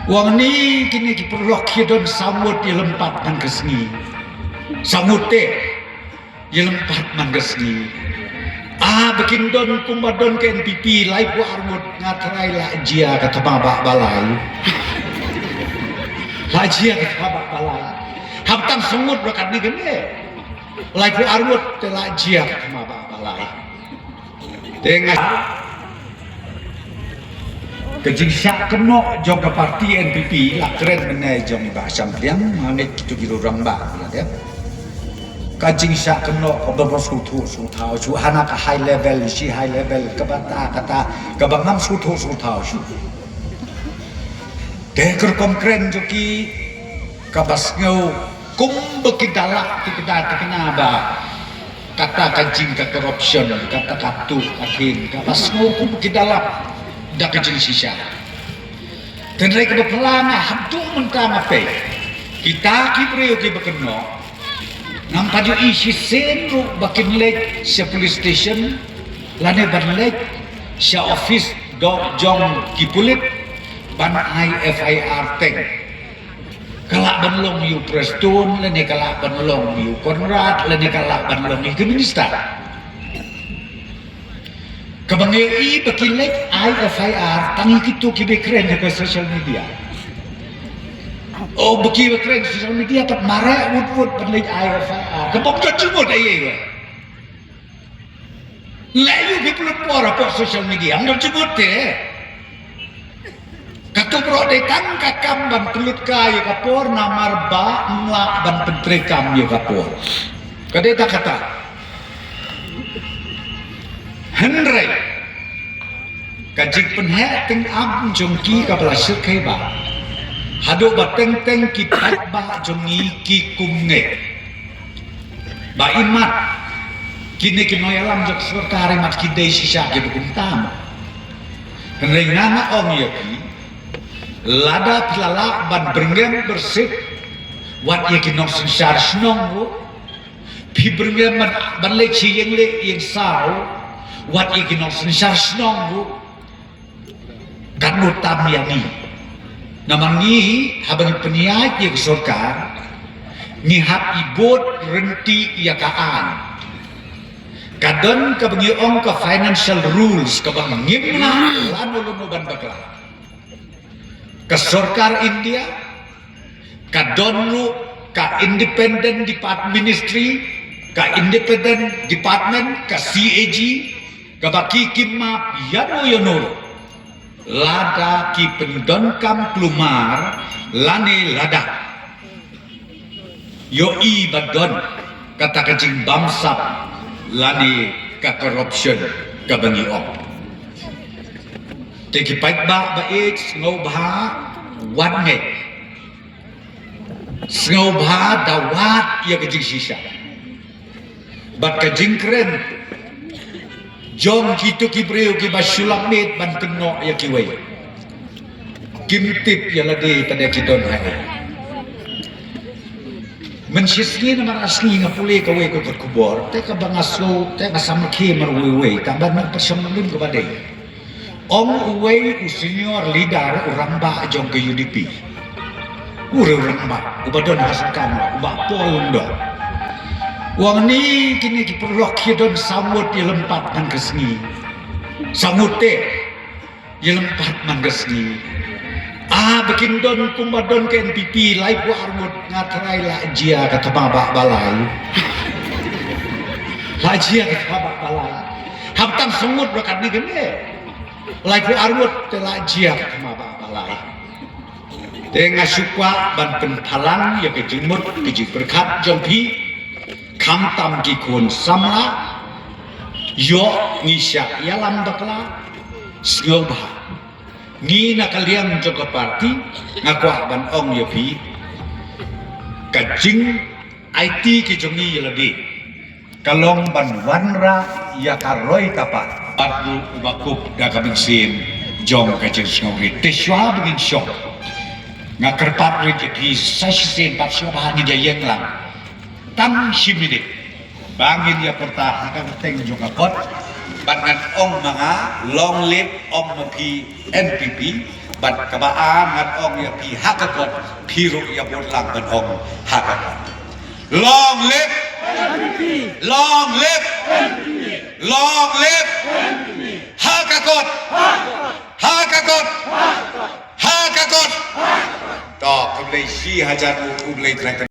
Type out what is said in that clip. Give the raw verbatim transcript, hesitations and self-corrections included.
Wang ni kine ki paralok ki don saw ngut ïalympat man ka sngi. Saw ngut te ïalympat man ka sngi. Ah, ba kin don kumba don ka N P P, laiphew arngut nga trai la jia ka thma ba balai. La jia ka thma ba balai. Hap tang saw ngut ba katne kane. Laiphew arngut te la jia ka thma ba balai. Te nga ka jingshah kynnoh jong ka party N P P la kren mynne jong i Bah Shangpliang, ma ngeit kitu ki rangbah, ïa dep. Ka jingshah kynnoh kaba bym sngewthuh sngewthaw shuh, hana ka high level, shi high level, kaba ta kata, kaba ngam sngewthuh sngewthaw shuh. Te ka rukom kren jong ki kaba sngew kumba ki da lap, ki da thikna ba kata ka jing ka corruption, kata ka tuh ka thing, kaba sngew kumba ki da lap da ka jingshisha. Hynrei kaba phylla nga haduh mynta nga peit, kita ki briew kiba kynnoh ngam pat ïohi shisien ruh ba kin leit sha police station lane ban leit sha office doh jong ki pulit ban ai F I R teng. Ka lah ban long ïa u Prestone, lane ka lah ban long ïa u Conrad, lane ka lah ban long ïa ki minister. Kaba ngi ïohi ba ki leit ai F I R tang ïa kitu kiba kren ha ka social media. Oh, ba kiba kren social media pat mareh wut wut ban leit ai F I R. Kaba ym don jingmut ei ei. Leh ïa u phi pynlut por hapoh social media, ym don jingmut te. Katu baroh dei tang ka kam ban pynlut kai ïa ka por namar ba ym lah ban pyntreikam ïa ka por. Ka dei tang kata. Hynrei ka jingpynheh tyngab jong ki kaba la shyrkhei bha. Haduh ba teng teng ki paidbah jong ngi ki kum ngeit. Ba imat kine ki nongïalam jong ka sorkar imat ki dei shisha kiba kumta mo. Hynrei nga nga ong ïa phi, lada phi la lah ban byrngem byrsit wat ïa ki nongsynshar shnong ruh, phi byrngem ban, ban leit sha ïing leh ïing saw wat ïa ki nongsynshar shnong ruh, katno tam ïa ngi. Namar ngi haba ngi pynïaid ïa ka sorkar, ngi hap i bud ryntih ïa ka aiñ. Ka don kaba ngi ong ka financial rules kaba ngim lah lano lano ban bakla. Ka sorkar India ka don ruh ka independent department, ministry, ka independent department, ka C A G, kaba ki kim map ïano ïano ruh lada ki pyndonkam kulmar lane lada ïohi ba don kata ka jingbamsap lane ka corruption kaba ngi ong. Te ki paidbah ba ïeit, sngewbha wat ngeit. Sngewbha da wad ïa ka jingshisha bad ka jingkren jong kito ki briew kiba shu lap miet ban kynnoh ïa kiwei. Kim tip ïa lade pat ïa ki don haei. Mynshisngi namar a sngi nga pule kawei ka kot khubor, te kaba nga sngew, te nga samrkhie marwei wei, tang ban nang pyrshang lim kaba dei. Ong uwei u senior leader u rangbah jong ka U D P. U rangbah, uba don ha sorkar, u Bah Paul Lyngdoh. U ong ni kine ki paralok ki don saw ngut ïalympat man ka sngi. Saw ngut te ïalympat man ka sngi. Ah, ba kin don kumba don ka N P P, laiphew arngut nga trai la jia ka thma ba balai. La jia ka thma ba balai. Hap tang saw ngut ba katne kane. Laiphew arngut te la jia ka thma ba balai. Te nga shu kwah ban pynpaw lang ïa ka jingmut ka jingpyrkhat jong phi. Khamtam ki khun samla, ïoh ngi shah ïalam bakla, sngewbha. Ngi na ka liang jong ka party, nga kwah ban ong ïa phi, ka jingaiti ki jong ngi ïa lade ka long ban wanrah ïa ka roi ka par bad ruh uba kup da ka mynsiem jong ka jingsngewrit. Te shuwa ba ngin shong, nga kyrpad rit ïa phi sa shisien bad shuwa ba ngin ïa ïeng lang tang shi minit ba ngin ïa pyrta ha ka kyrteng jong ka kot. Bad ngan ong ma nga, long live ong ma phi N P P, Bad kaba ar ngan ong ïa phi ha ka kot, phi ruh ïa bud lang ban ong ha ka kot. Long live! Long live! Long live! Ha ka kot! Ha ka kot! Ha ka kot! To, khublei shi hajar, khublei trai.